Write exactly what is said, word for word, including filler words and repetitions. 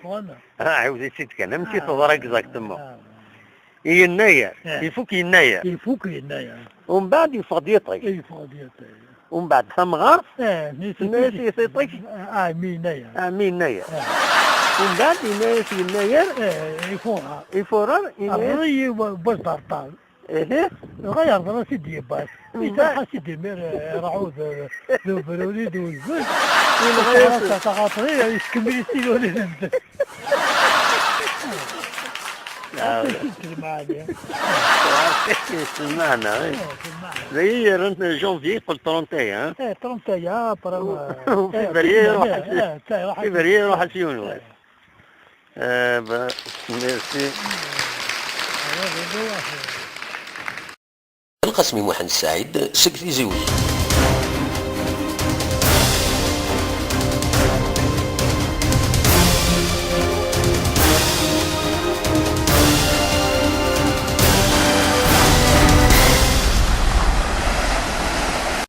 Voilà. Ah, ɛiwed-itt-id kan, amek i teḍra exactement? Ah. Yennayer, eh, ifuk Yennayer. Ifuk Yennayer. Umbeɛd yeffeɣ-d yiṭij. Yeffeɣ-d yiṭij. Umbeɛd tamɣart, eh, tenna-yas i tiṭij. Ah, mi Yennayer. Ah, mi Yennayer. Eh. Umbeɛd yenna-yas Yennayer. Eh, ifurar. Ifurar, yenna-yas. Ṛṛuy, buzz-d areṭṭal. Ihi? Dɣa yerḍel-as-id yibbas. Mbeɛd. Iserreḥ-as-id imir, eh, iṛɛu d, d ubruri d uzbel. Yenɣa-yas. Taɣaṭri, yeskemmel-it-id ula d medden. Ah, d lmeɛna. S lmeɛna, eh. Eh, s lmeɛna. D aya yerran janvier yeqqel trente et un. Eh, trente et un, après, eh, février, eh, iruḥ, eh, eh, février iruḥ-as yiwen wass. Eh, ben, merci. Lqasmi Muḥend Saɛid seg Tizi Wezzu.